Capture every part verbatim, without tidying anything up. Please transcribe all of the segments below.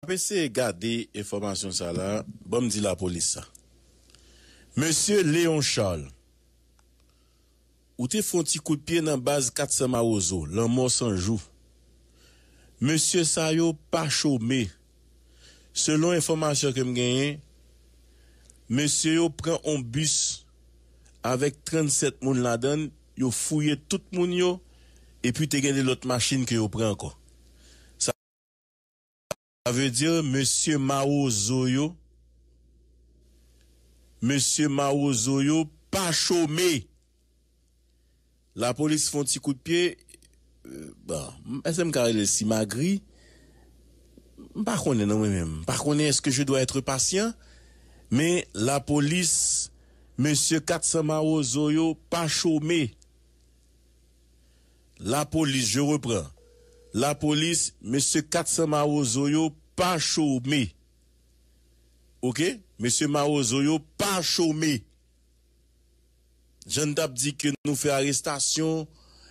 ap eseye gade enfòmasyon sa la, ban m di lapolis sa. Mesye Léon Charles, ou te fè yon ti kout pye nan baz kat san Mawozo, Lanmò San Jou. Mesye sa yo pa chome. Selon enfòmasyon ke m genyen, mesye yo pran yon bis avèk trannsèt moun ladan l, yo fouye tout moun yo, epi te gen de lòt machin ke yo pran ankò. Sa vle di, mesye Mawozo yo, mesye Mawozo yo pa chome. Lapolis fè yon ti kout pye. Euh, bon, m- èske m ka rele l simagri? M pa konnen non mwen menm. M pa konnen, èske je dois être patient? Men lapolis, mesye kat san Mawozo yo pa chome. Lapolis, je reprends. Lapolis, mesye kat san Mawozo yo pa chome. Oke? Mesye Mawozo yo pa chome. Jan n t ap di ke nou fè arestasyon,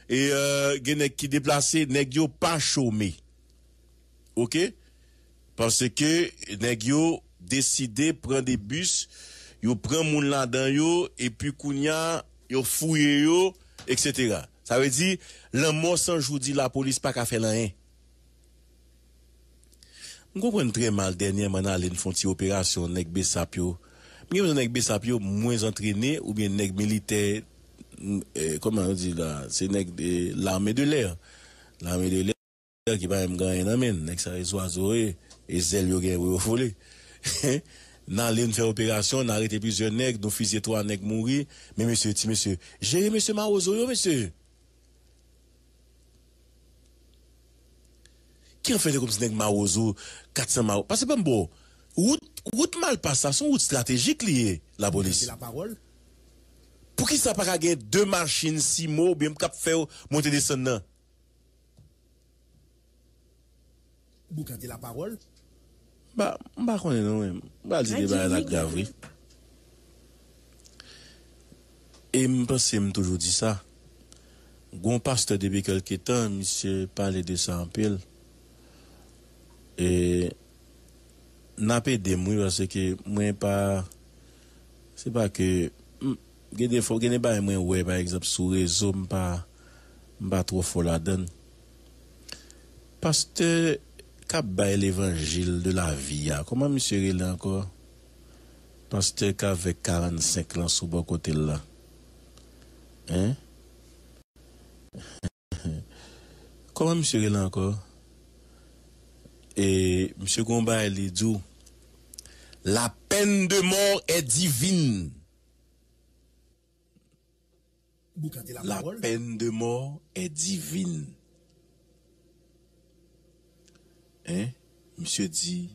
e, euh, gen nèg ki deplase, nèg yo pa chome. Oke? Paske nèg yo deside pran de bis, yo pran moun ladan yo, epi kounye a, yo fouye yo, etsetera. Sa vle di, Lanmò San Jou di lapolis pa ka fè l anyen. M konprann trè mal dènyèman nan ale n fè yon ti operasyon nèg besap yo. M gen yon nèg besap yo mwens antrene oubyen nèg militè, m, eh, kòman yo di la, se nèg de lame de lè. Lame de lè ki pa menm gen anyen nan men l. Nèg sa yo e zwazo ye, e zèl yo gen pou yo vole. N ale n fè operasyon, n arete plizyè nèg, nou fizye twa nèg mouri. Men mesye, ti mesye, jere mesye Mawozo yo, mesye. Ki an fè kòmsi nèg Mawozo, kat san Mawozo. Pase ban m bo. Wout, wout Malpas la, se yon wout estratejik li ye, lapolis. Poukisa pa ka gen de machin simo oubyen k ap fè monte desann nan? Boukante lapawòl. Ba, m pa konnen non, men m pral di de bagay la grav, wi. E m panse m toujou di sa. Gon pastè depi kèlke tan, misye pale de sa anpil. E n ap ede m, wi, paske mwen pa, se pa ke, m, gen de fwa, gen de bagay mwen wè, pa egzanp, sou rezo, m pa, m pa twò fò ladan l. Pastè k ap bay levanjil de lavi a, kòman misye rele ankò? Pastè k avèk karannsenk lan sou bò kote l la. Hein? Kòman misye rele ankò? E misye gon bagay li di w, la peine de mort est divine. La peine de mort est divine. Hein? Misye di,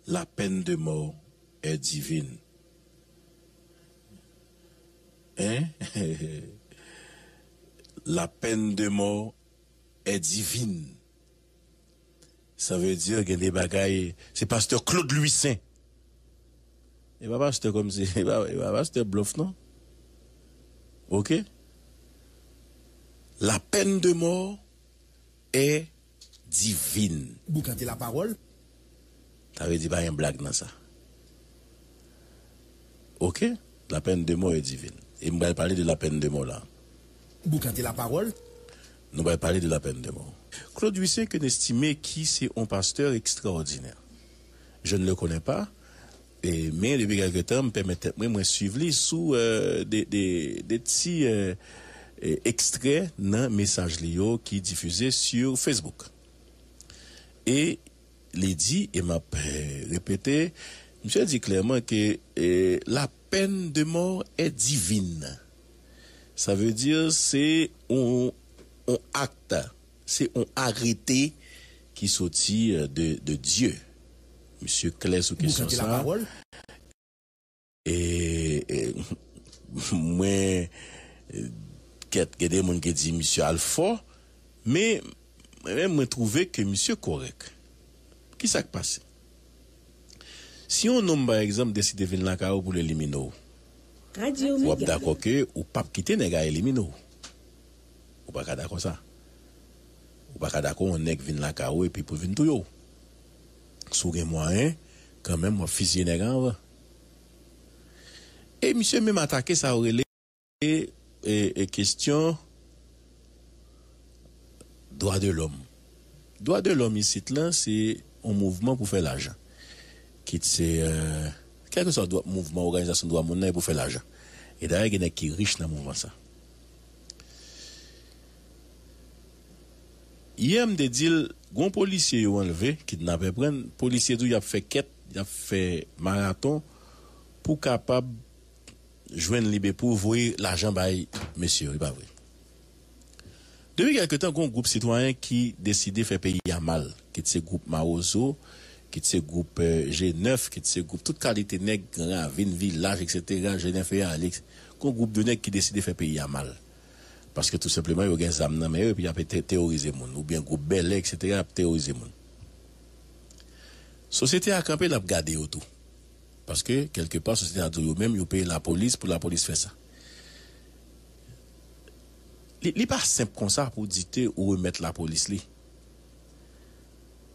la peine de mort est divine. Hein? La peine de mort est divine. Sa vle di gen de bagay, se pastè Claude Louissaint. E pa pastè kòmsi, e pa, e pa pastè blòf non. Oke? La peine de mort est divine. Boukante lapawòl. Sa vle di pa gen blag nan sa. Oke? La peine de mort est divine. E m pral pale de la peine de mort la. Boukante lapawòl. Nou pral pale de la peine de mort. Claude Louissaint ke n estime ki se yon pastè ekstraòdinè. Je ne le connais pas, e, men depi kèlke tan, m pèmèt tèt mwen, mwen swiv li sou, euh, de, de, de ti, euh, euh, ekstrè nan mesaj li yo ki difize sur Facebook. E li di, e m ap, eh, repete, misye di klèman ke, eh, la peine de mort est divine. Sa vle di se yon, yon akt, se yon arete ki soti, eh, de, de Dye. Misye klè sou kesyon sa. E, e, mwen, kèt, gen de moun ki di misye al fò, men mwen menm, mwen twouve ke misye kòrèk. Kisa k pase? Si yon nonm, pa egzanp, deside vin lakay ou pou l elimine w, w ap dakò ke ou p ap kite nèg a elimine w. Ou pa ka dakò sa. Ou pa ka dakò yon nèg vin lakay ou epi pou l vin touye w. si w gen mwayen, kanmenm, w ap fizye nèg an anvan. E misye menm atake sa yo rele e, e, e kesyon dwa de lòm. Dwa de lòm isit lan, se yon mouvman pou fè lajan. Kit se, euh, kèlkeswa dwa, mouvman, òganizasyon dwa moun nan, e pou fè lajan. E dayè, gen nèg ki rich nan mouvman sa. Yè, m te di l, gon polisye yo anlve, kidnapè pran, polisye tou, y ap fè kèt, y ap fè maraton pou kapab jwenn li be pou voye lajan bay mesye yo, e pa vre? Depi kèlke tan, gon gwoup sitwayen ki deside fè peyi a mal, kit se gwoup Mawozo, kit se gwoup, eh, G nèf, kit se gwoup tout kalite nèg, Gran Ravin, Vilaj, etsetera, G nèf e ale, gon gwoup de nèg ki deside fè peyi a mal. Paske tou senpleman, yo gen zam nan men yo, epi y ap te-, teworize moun, oubyen gwoup Bèlè, etsetera, y ap teworize moun. Sosyete a kanpe, l ap gade yo tou. Paske, kèlkepa, sosyete a di yo menm, yo peye lapolis pou lapolis fè sa. Li, li pa senp konsa pou di ke ou remèt lapolis li.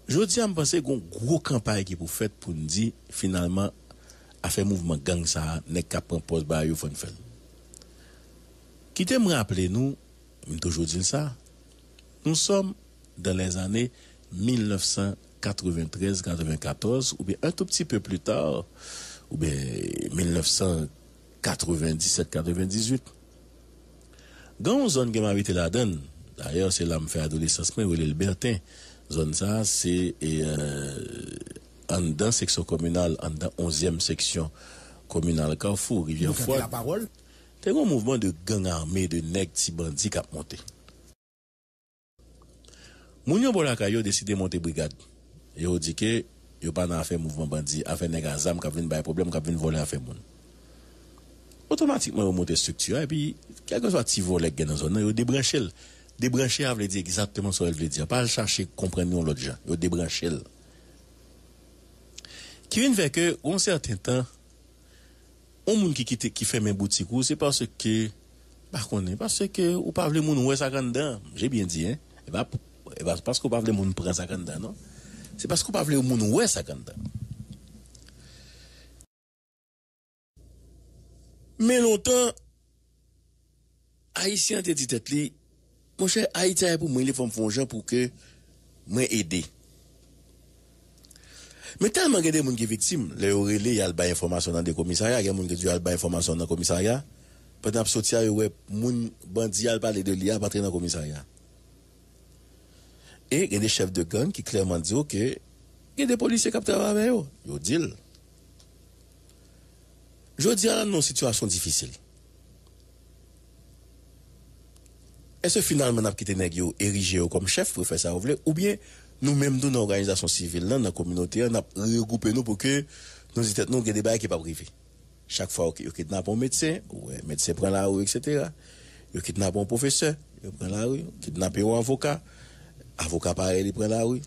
Jodi a, m panse gon gwo kanpay ki pou fèt pou n di, finalman, afè mouvman gang sa a, nèg k ap pran pòz ba yo, fò n fè l. Kite m raple nou, m toujou di l sa, nous sommes dans les années mil nèf san katreventrèz, katrevenkatòz, oubyen un tout petit peu plus tard, oubyen mil nèf san katrevendisèt, katrevendizuit. Gen yon zòn ke m abite ladan l, dayè, se la m fè adolesans mwen, yo rele l Bèten. Zòn sa a, se, e, euh, anndan seksyon kominal, anndan onzyèm seksyon kominal Kafou, Rivyè Fwad. Te gen yon mouvman de gang ame, de nèg, ti bandi k ap monte. Moun yo bò lakay yo deside monte brigad. Yo di ke yo pa nan afè mouvman bandi, afè nèg a zam k ap vin bay pwoblèm, k ap vin vòlè afè moun. Otomatikman, yo monte estrikti a, epi, kèlkeswa ti vòlè k gen nan zòn nan, yo debranche l. Debranche a vle di egzakteman sa w vle di a. Pa al chache konprann yon lòt jan. Yo debranche l. Ki vin fè ke, yon sèten tan, yon moun ki kite, ki fèmen boutik ou, se paske, m pa konnen, paske ou pa vle moun wè sa k anndan. J'ai bien dit, hein? E pa, e pa paske ou pa vle moun pran sa k anndan, non. Se paske ou pa vle moun wè sa k anndan. Men lontan, Ayisyen an te di tèt li, monchè, Ayiti a e pou mwen, li fò m fè yon jan pou ke mwen ede. Men tèlman gen de moun ki viktim, lè yo rele, y al bay enfòmasyon nan de komisarya, gen moun ki di y al bay enfòmasyon nan komisarya, pandan y ap soti a, yo wè moun bandi a al pale de li a ap antre nan komisarya. E gen de chèf de gang ki klèman di w ke gen de polisye k ap travay avè yo. Yo di l. Jodi a la, nou nan yon sitiyasyon difisil. Èske finalman n ap kite nèg yo erije yo kòm chèf pou yo fè sa yo vle, oubyen nou menm tou nan òganizasyon sivil lan, nan kominote an, n ap regwoupe nou pou ke nou di tèt nou gen de bagay ki p ap rive? Chak fwa yo, yo kidnape yon medsen, ou wè medsen pran lari, etsetera. Yo kidnape yon pwofesè, yo pran lari. Kidnape yon avoka, avoka parèy, li pran lari.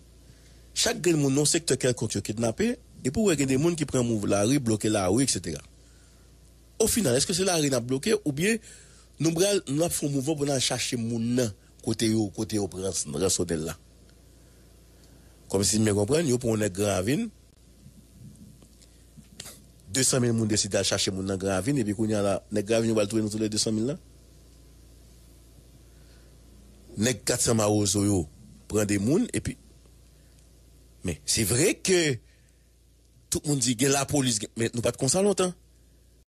Chak grenn moun nan yon sektè kèlkonk yo kidnape, epi w wè gen de moun ki pran mouv lari, bloke lari, etsetera. Ofinal, èske se lari n ap bloke oubyen nou pral, n ap fè yon mouvman pou n al chache moun nan kote yo, kote yo pran ransonèl la? Kòmsi m byen konprann, yo pran yon nèg Gran Ravin, de san mil moun deside al chache moun nan Gran Ravin, epi kounye a la, nèg Gran Ravin yo pral touye nou tou lè de san mil la? Nèg kat san Mawozo yo pran de moun, epi, men, se vre ke tout moun di gen lapolis, gen, men nou pa t konsa lontan.